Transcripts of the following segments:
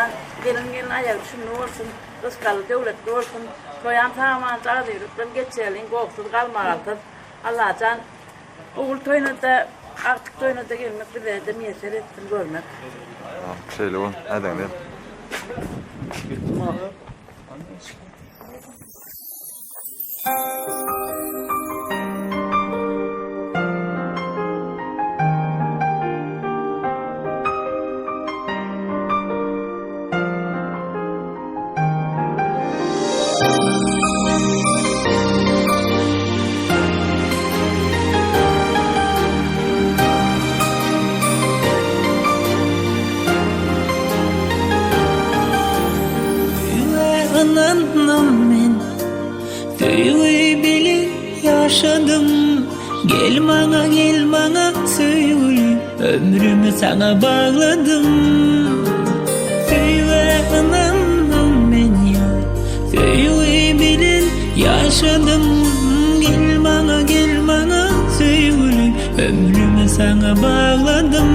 Allajan gelin gelin aýagy düşümli bolsun, rysgally döwletli bolsun. Toýam sag-aman agzybirlik bilen geçireliň, gohsuz galmagalsyz. Allajan ogul toýuna-da, agtyk toýuna-da gelmek bizlere-de miýesser etsin görmek. Şeýle bol, ädeňde. Söýgä ynandym men Söýgi bilen ýaşadym Gel maňa gel maňa söýgüli Ömrümi saňa bagladym Söýgä ynandym men ýar Söýgi bilen ýaşadym Gel maňa gel maňa söýgüli Ömrümi saňa bagladym.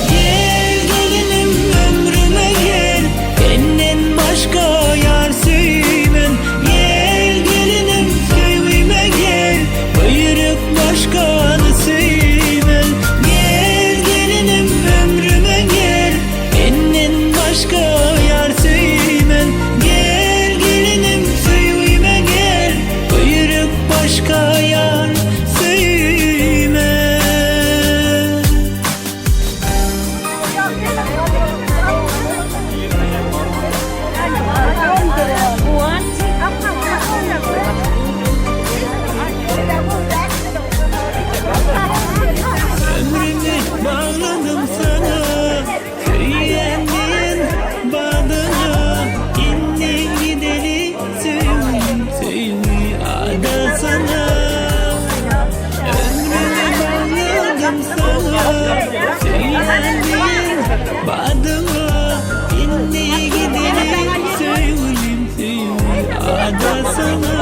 Gel gelinim ömrüme gel Senden başga ýar söýmen Gel gelinim söýgüme gel Bu ýürek başgany söýmen Gel gelinim ömrüme gel Senden başga ýar söýmen Gel gelinim söýgüme gel Bu ýürek başga ýar söýmen. Ömrümi bagladym saňa, Söýýän diýen badyňa. Indi gideli söýgüm, söýgi adasyna. Ömrümi bagladym saňa, Söýýän diýen badyňa. Indi gideli söýgülim, söýgi adasyna.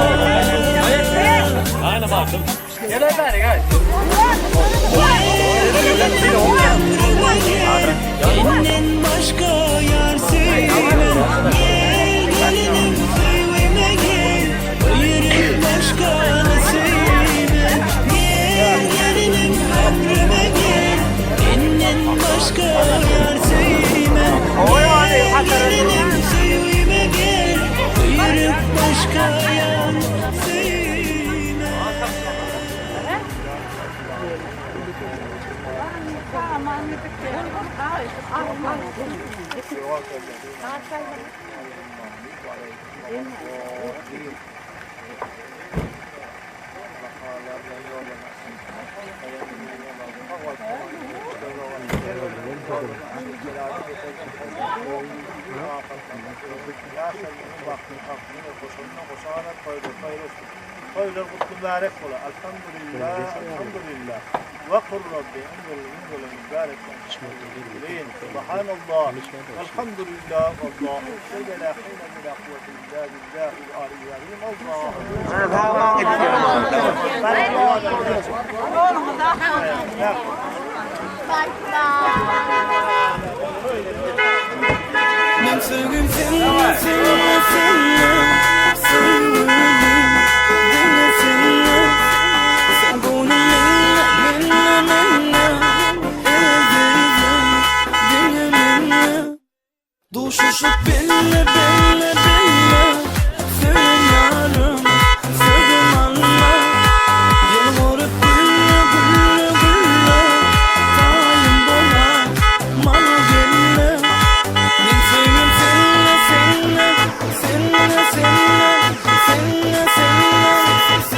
Senden başga ýar söýmen Gel gelinim söýgüme gel Bu ýürek başgany söýmen Gel gelinim ömrüme gel Senden başga ýar söýmen Gel gelinim söýgüme gel Bu ýürek başga ýar söýmen. Toýlar gutly mübärek bola. Alhamdulillah, Alhamdulillah. Ve kul Rabbi enzil munzelen mübareken. Subhanallah. Elhamdülillah. Allahu ekber. Ve la havle ve la kuvvete illa billahil aliyyil azim. Allahu Men söýgim sende, sende, sende Söýgülim diňe sende Sen göwnüm mende, mende, mende Ezizim diňe mende Duşuşyp belle, belle, belle Söýen ýarym, sözüm alla Ýylgyryp gülle, gülle, gülle Taýyn bolar maňa gelle Men söýgim sende, sende, sende, sende, sende, sende.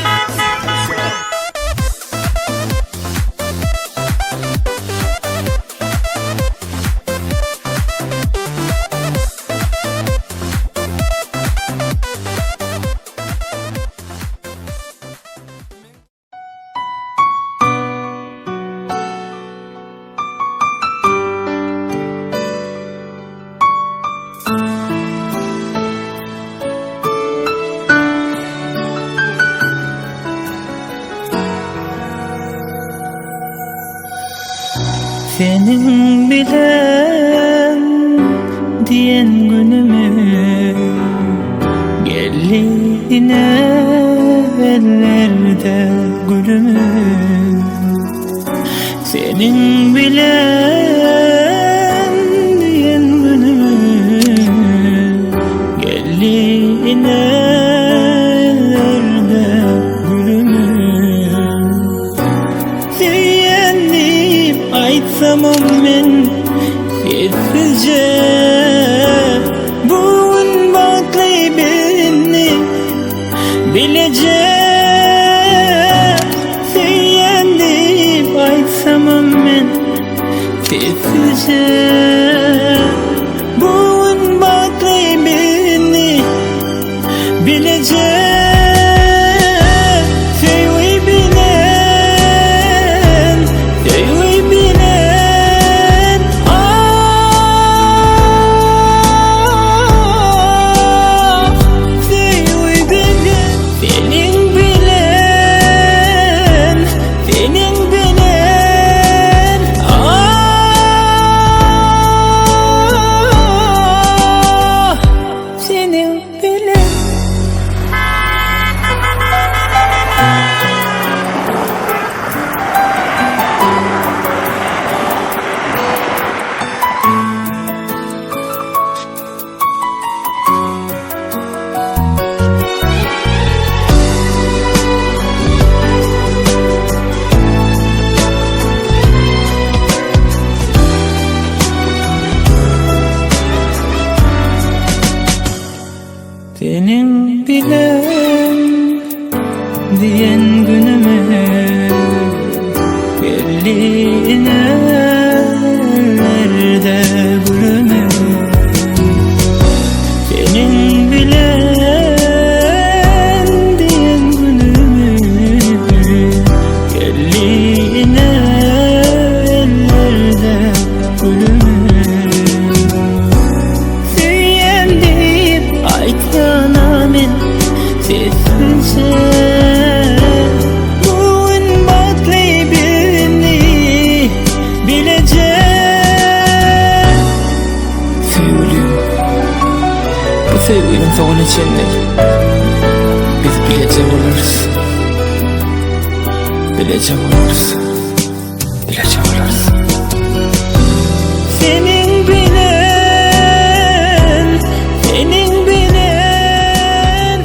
Seniň bilen diýen günümi Geldi ine ellerde gülümi Seniň bilen diýen günümi Geldi ine ellerde gülümi Söýýän diýip aýtsamam men sessizje Bu gün bagtly birini bileje Söýýän diýip aýtsamam men sessizje Bu gün bagtly birini Bileje söýgi bilen, söýgi bilen Ah, söýgi bilen, seniň bilen, seniň bilen Ah, seniň bilen. Seniň bilen diýen günüme Geldi ellerde gülüme Seniň bilen diýen günüme Geldi ellerde gülüme Söýýän diýip aýtsana men sessizje Bu gün bagtly birini bileje Söýgülim, bu söýginiň soňuna çenli biz bileje bolarys. Bileje bolarys. Bileje bolarys. Seniň bilen, seniň bilen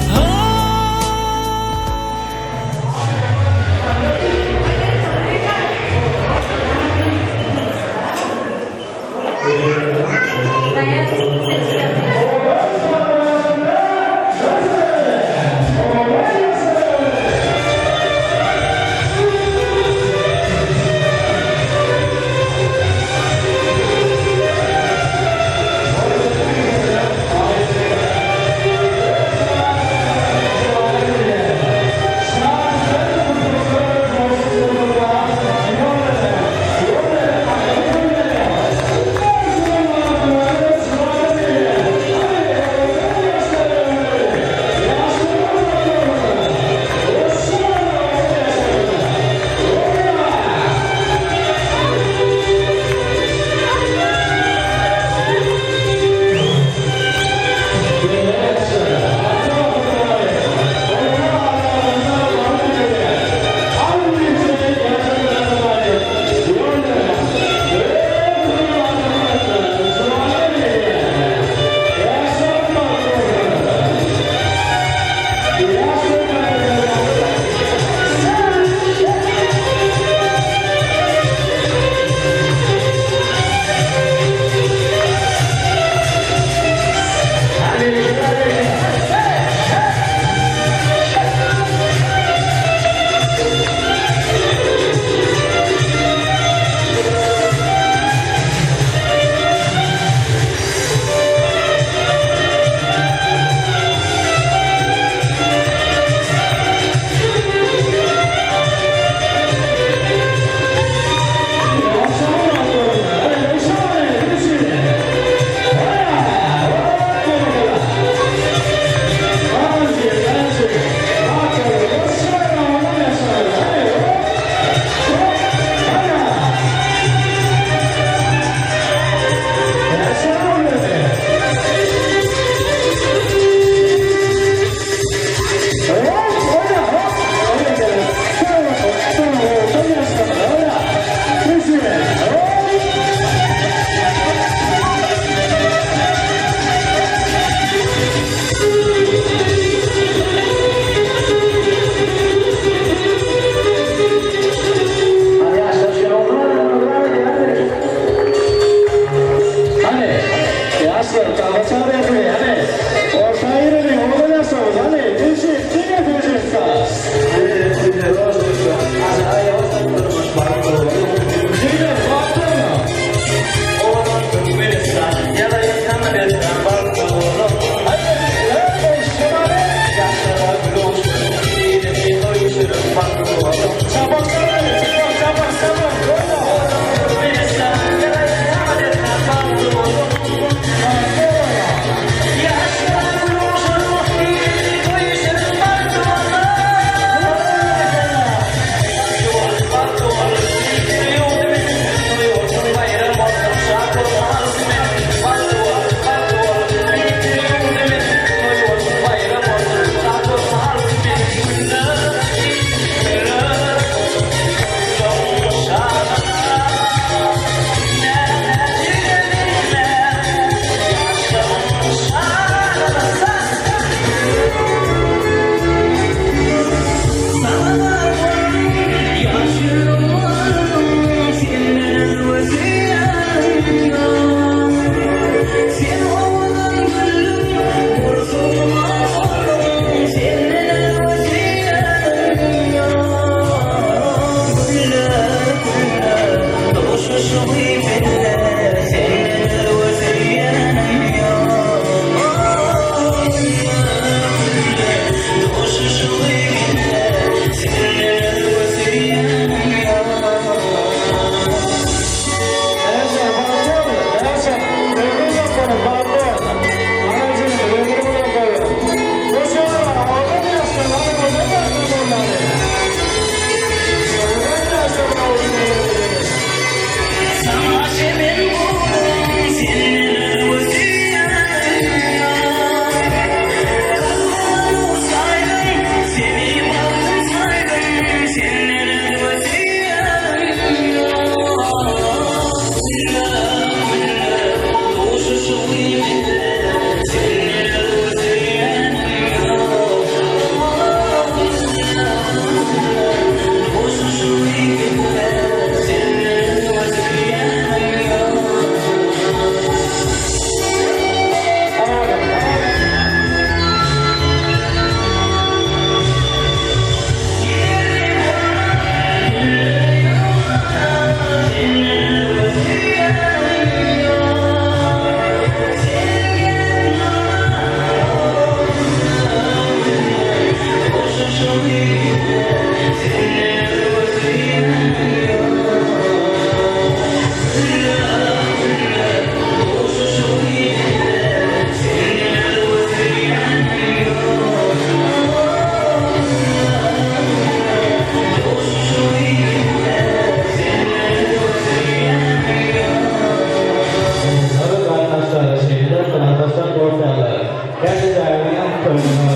Ähli toýunyň arasynda.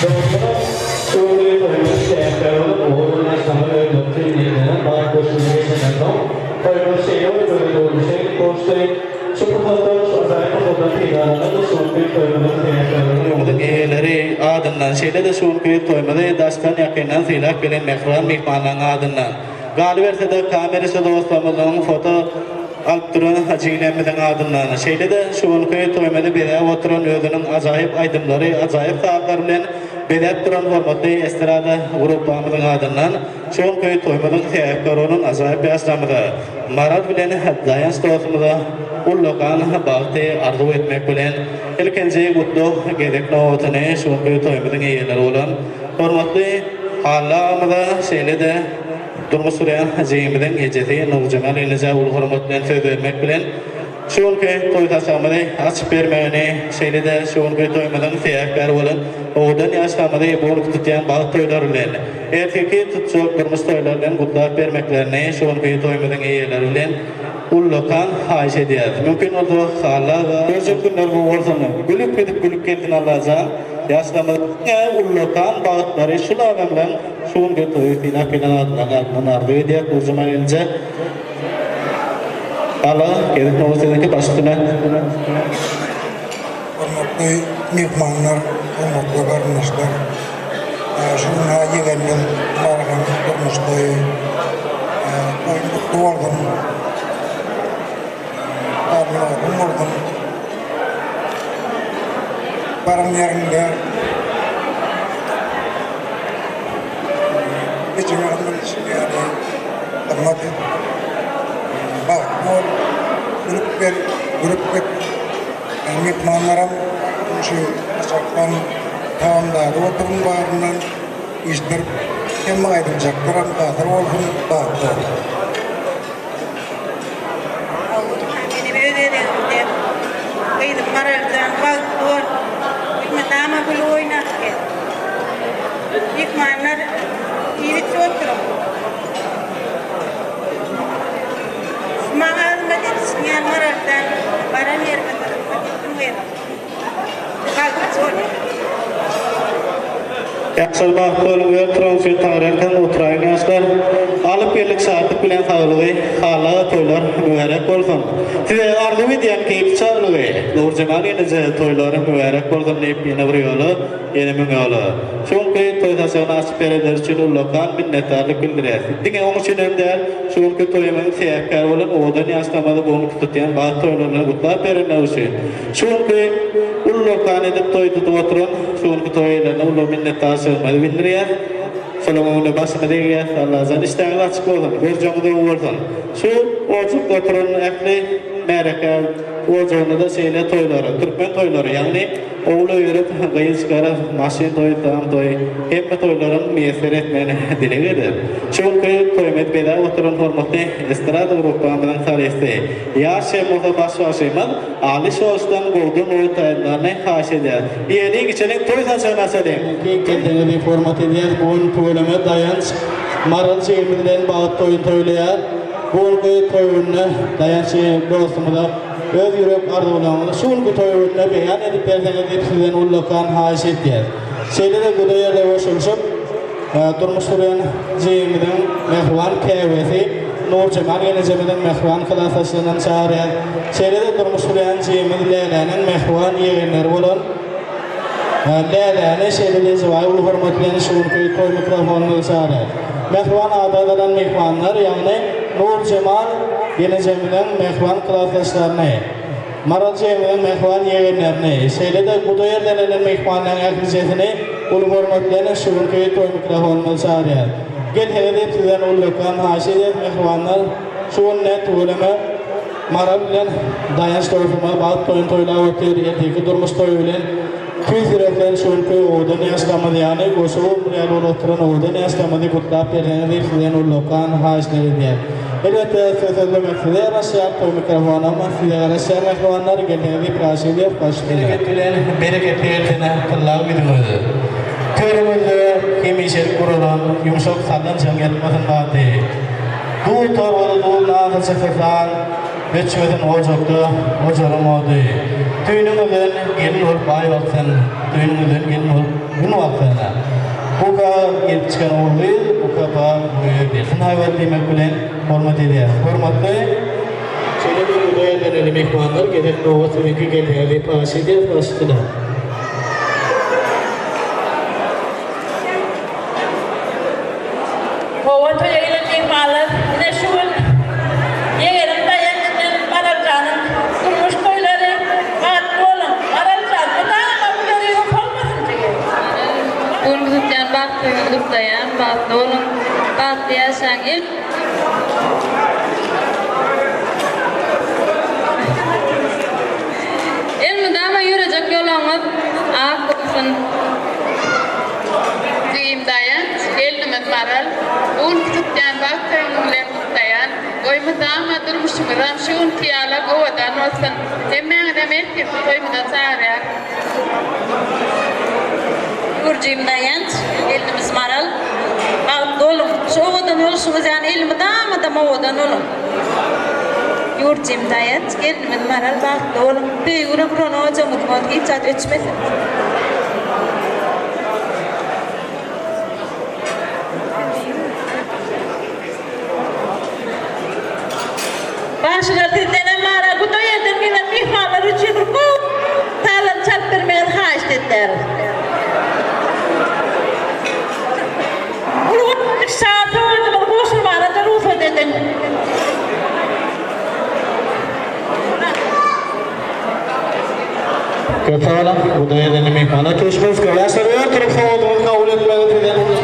Dogrudanam, şu günki toýumyz sebäpkär bolup, ogul bilen aşgama özleri üçin niýetlenen bagt göçgüne geçenden soň, toýumyz şeýle bir gözel görnüşe gelip gowuşdy. Şu pursatdan, şu ajaýyp pursatdan peýdalanyp, şu günki toýumyzyň sebäpkärleriniň Toýumyzyň eýeleri adyndan, şeýle-de şu günki toýumyzy daşdan ýakyndan sylap gelen mähriban myhmanlaryň adyndan, galyberse-de kameraçy dostlarymyzyň foto alyp duran jigilerimiziň adyndan, şeýle-de şu günki toýumyzy bezäp oturan özüniň ajaýyp aýdymlary, ajaýyp sazlary bilen bezäp duran hormatly estrada gruppamyzyň adyndan şu günki toýumyzyň sebäpkäri bolan ajaýyp ýaşlarymyza, Maral bilen Daýanç dostumyza ullakan bagty arzuw etmek bilen, ilkinji gutlag gezek nobatyny şu günki toýumyzyň eýeleri bolan hormatly Hally agamyza, şeýle-de Durmuş gurýan jigimiziň ejesi Nurjemal gelnejä uly hormat bilen söz bermek bilen, şu günki toý saçagymyzy açyp bermegini, şeýle-de şu günki toýumyzyň sebäpkäri bolan owadan ýaşlarymyzy bu günki tutýan bagt toýlary bilen, ertirki tutjak durmuş toýlary bilen gutlap bermeklerini şu günki toýumyzyň eýeleri bilen ullakan haýyş edýäris. Mümkin bolsa, Hally aga. Görjek günler gowy bolsun. Gülüp gidip gülüp gelsin Allajan. Ýaşlarymyzyň iň ullakan bagtlary şul adamlaň Şu günki toýy sylap gelen adamlaryň adyndan arzuw edýäs Nurjemal gelneje. Ala, gezek nobat siziňki baş üstüne. Hormatly myhmanlar, hormatly garyndaşlar! Şu gün-hä ýegenimiz Maralyň durmuş toýy. Toýuň gutly bolsun! Baryň bolsun! Baran ýeriňde ejeňe hyzmat edişiň ýaly hyzmat et. Bagtly bol, gülüp gel, gülüp git. Myhmanlaram şu saçakdan tagam dadyp oturyň baryndan işdirip, hemme aýdyljaklaram hasyl bolsun, bagtly bol. Menem öz gezegimde gyzym Maraljan bagtly bol, elmydama gülüp oýnap gez. Myhmanlar iýip-içip oturyň. Maňa hyzmat edişiň ýaly Maraljan baran ýeriňizde hyzmat etsin gyzym. Ýagşyl bagtly boluň öz turan üçin Taňryýalkasyn oturaýyň ýaşlar. Alyp geldik şatlyk bilen saglygy Halaga toýlar mübärek bolsun. Size arzuw edýän keýpi çaglygy Nurjemal gelneje toýlar mübärek bolsun diýip ýene bir ýola ýene müň ýola şu günki toý saçagyny açyp berenleri üçin ullakan minnetdarlyk bildirýäs. Diňe oň üçin hem däl şu günki toýumyzyň sebäpkäri bolan owadan ýaşlarymyzy bu günki tutýan bagt toýlary bilen gutlap berenleri üçin. Şu günki ullakan edip toý tutup oturan şu günki toý eýelerine uly minnetdarçylygymyzy bildirýäs. Şolaryň öňünde başymyzy egýäs. Allajan işdäňiz açyk bolsun, görjegiňiz gowy bolsun. Şu ojakda oturan ähli märekä ojagynda-da şeýle toýlary, türkmen toýlary, ýagny ogul öýerip, gyz çykaryp, maşyn toýy, tam toýy, hemme toýlaryň miýesser etmegini dileg edip, şu günki toýumyzy bezäp oturan hormatly estrada gruppamyzyň solisti, Ýaş hem bolsa baş bagşymyz Aly Şoşdan gowudan gowy taýynlaryny haýyş edýäris. Iýeliň içeliň toý saçagyny açalyň. Geldiňizi hormat edýäs bu gün tüweleme Daýanç Maral jigimiz bilen bagt toýuny toýlaýar. Bu günki toý gününe Daýanç dostumyza öz ýürek arzuwlaryňyzy şu günki toý gününe beýan edip berseňiz diýip sizden ullakan haýyş etýäs. Şeýle-de guda ýerde goşulyşyp Durmuş gurýan jigimiziň mähriban käbesi Nurjemal gelnejemiziň mähriban klasdaşlarynam çagyrýas. Şeýle-de durmuş gurýan jigimiz Läläniň mähriban ýegenleri bolan Läläni şeýle-de Ejebaýy uly hormat bilen şu günki toý mikrofonymyza çagyrýas. Mähriban ady agzalan myhmanlar, ýagny Nurjemal gelnejemiziň mähriban klasdaşlaryny, Maral jigimiziň mähriban ýegenlerini, şeýle-de guda ýerden gelen myhmanlaryň ählijesini uly hormat bilen şu günki toý mikrofonymyza çagyrýas. Gelseňiz diýip sizden ullakan haýyş edýäs mähribanlar. Şu gün ne tüweleme Maral bilen Daýanç dostumyz bagt toýuny toýlap otyr, ertirki durmuş toýy bilen Tüýs ýürekden şu günki owadan ýaşlarymyz ýaly goşup bir ýaly bolup oturan owadan ýaşlarymyzy gutlap berseňiz diýip sizden ullakan haýyşlar edýän. Elbetde söz sözlemek size ýaraşýar toý mikrofonam size garaşýar mähribanlar gelseňiz diýip haýyş edýäs baş üstüne. Bereket bilen bereketli gelsin tylla ýüzüňiz. Törüňizde hemişelik guralan ýumşak sallançagyň ýatmasyn bagty. Duz torbada duz nazyja sysan. Öçmesin ojakda ojaryň ody. Tüýnüňizden gelin bolup Aý batsyn, tüýnüňizden gelin bolup Gün batsyn. Buka gelip çykan ogul-gyz, buka bar boýa bersin haýbat diýmek bilen hormat edýäris. Hormatly Şeýle-de guda ýerleneli myhmanlar, gezek nobat siziňki gelýär diýip haýyş edýäris bagşyçydan. Hawa toýa gelen myhmanlar ine şu gün ýegenim Daýanç bilen Maraljanyň durmuş toýlary bagtly boluň Maraljan mydama güler ýüzüň solmasyn jigim. Bu günki tutýan bagt toýuňyzy gutlaýan bagtly boluň bagtly ýaşaň il. Elmydama ýörejek ýolaňyz ak bolsun. Jigim Daýanç, gelnimiz Maral, bu günki tutýan bagt toýuňyz bilen gutlaýan. Goý mydama durmuşyňyzam şu günki ýalak owadan bolsun. Hemmäňizem ertirki toýumyza çagyrýarys. Gürjim Daýanç, gelnimiz Maral, bagtly boluň. Şu owadan bolşuňyz ýaly elmydama-da owadan boluň. Ýurjim Daýanç, gelnimiz Maral, bagtly boluň. Söýgüli guran ojagyňyzyň ody hiç wagt öçmesin. Bagşylar sizdenem bara guda ýerden gelen myhmanlar üçin bir gowy sazlary çalyp bermegiňizi haýyşt edýäris. Uly bolmadyk şa sowgadymyzy gowşurmaga-da rugsat ediň. Köp sag boluň, guda ýerden myhmanlar. Türkmenska ýaşlar ör turup sowgadyňyzy kabul etmegi sizden uly.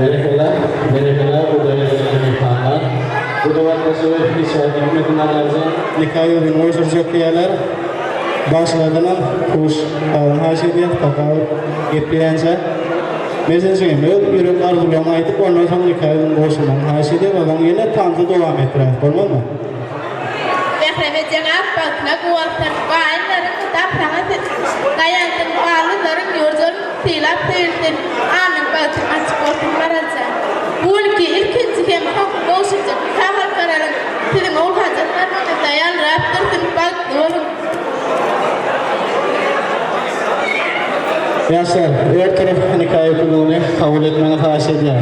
Berekella, berekella guda gelen myhmanlar. Guda gatnaşygy hiç wagt ýitmesin Allajan. Nika ýüzüni goýşurjak diýýärler. Bagşylardanam huş galyň haýyş edýäs, tapawut gepleýänçä. Mesenjigim, öz ýürek arzuwlaryňy aýdyp, ondan soň nika ýüzüni goýşurmagyňy haýyş edýän, onsoň ýene tansy dowam etdiräýs, bolmazmy? Mährem ejeň ak bagtyna guwansyn, gaýynlaryň dapraňa daýansyn, baldyzlaryň ýurduň sylap söýülsin, alnyň bagtyň açyk bolsun Maral jan. Bu günki ilkinji hem soňky gowşurjak nika halkalaryň siziň ogulhajat barmagyňyzda ýalrap dursun, bagtly boluň. Ýaşlar, ör turup nika ýükümlügini kabul etmegiňizi haýyş edýän.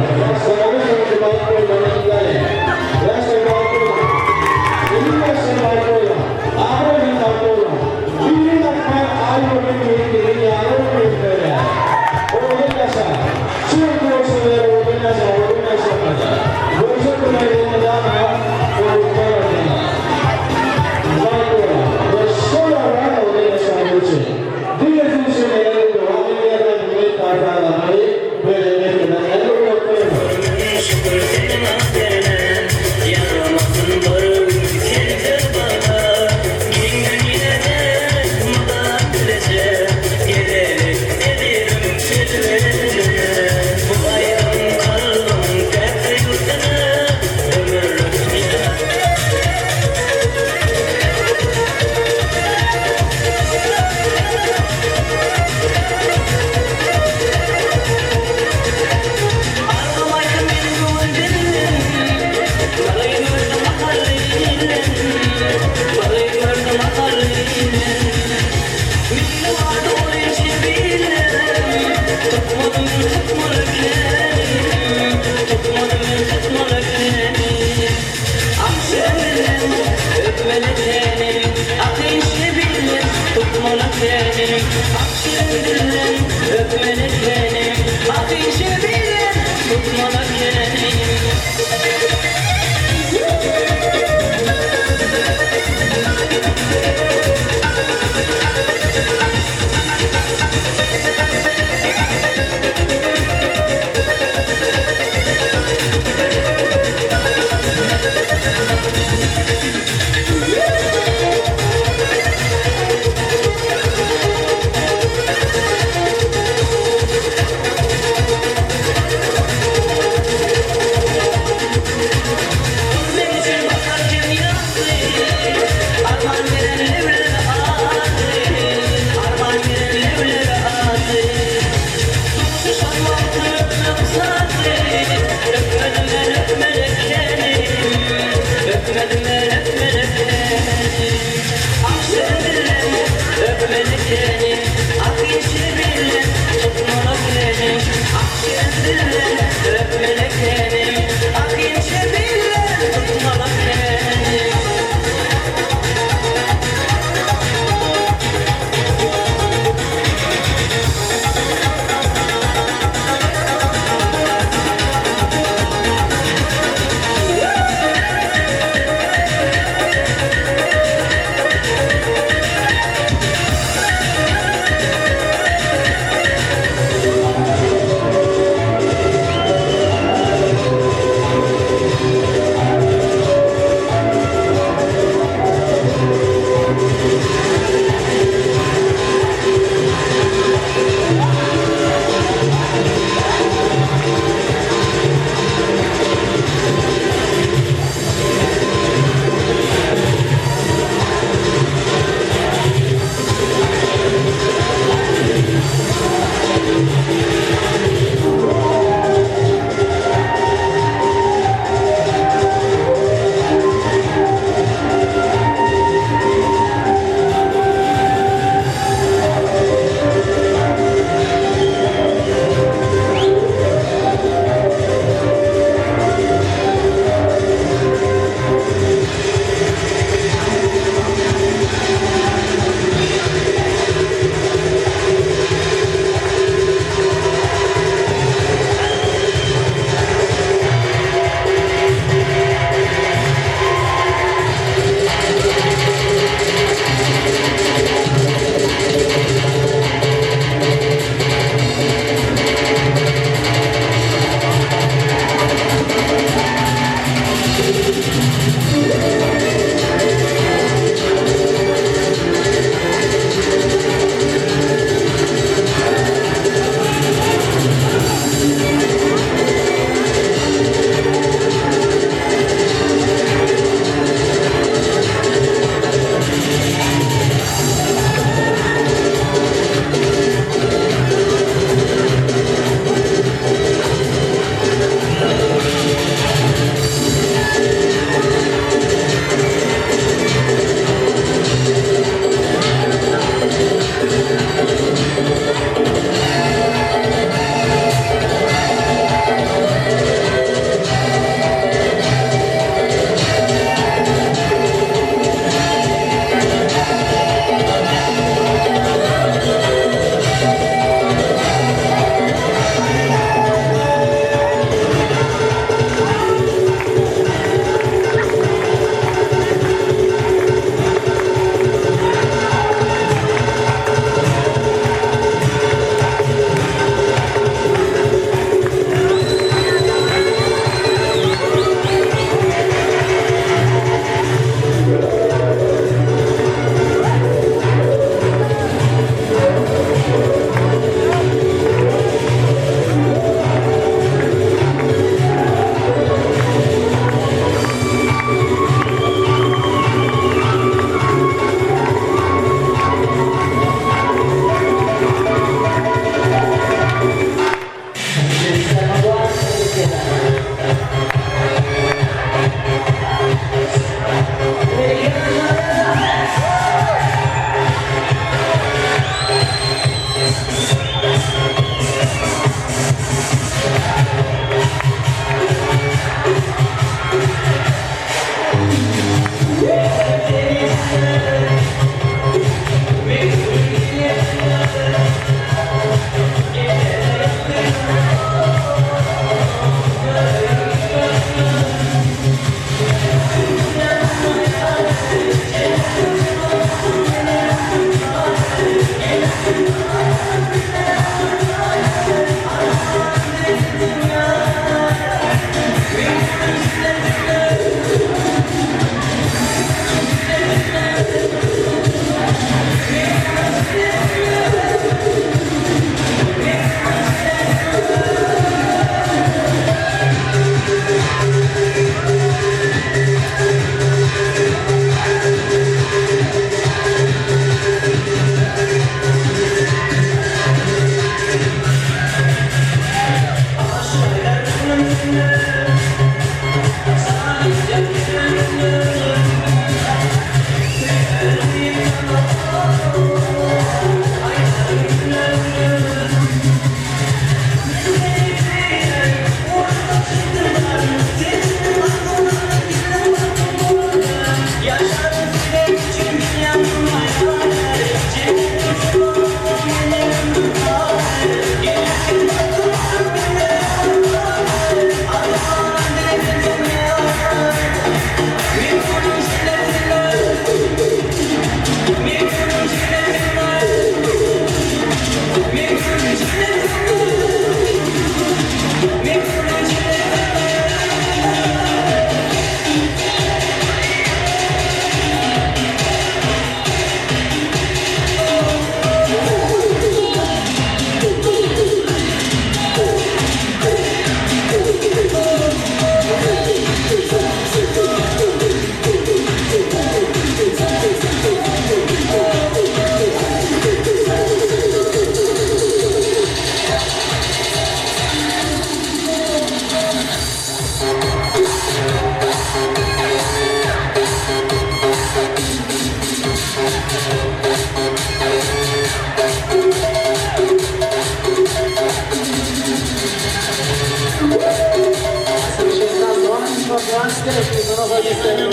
Sana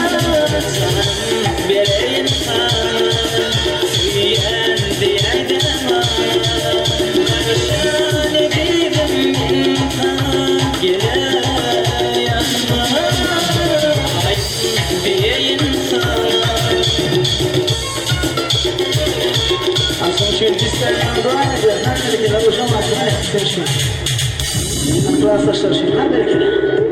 janym bereýin sana Söýýän diýäýdä maňa Bagyşla ezizim men sana Geläý ýanyma Aýdym diýeýin sana. Aslında şöyle istersen dua edeceğiz. Nerede hocam hakkında istemişim. Klaslaşlar şimdi nerede?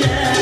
Söýýän.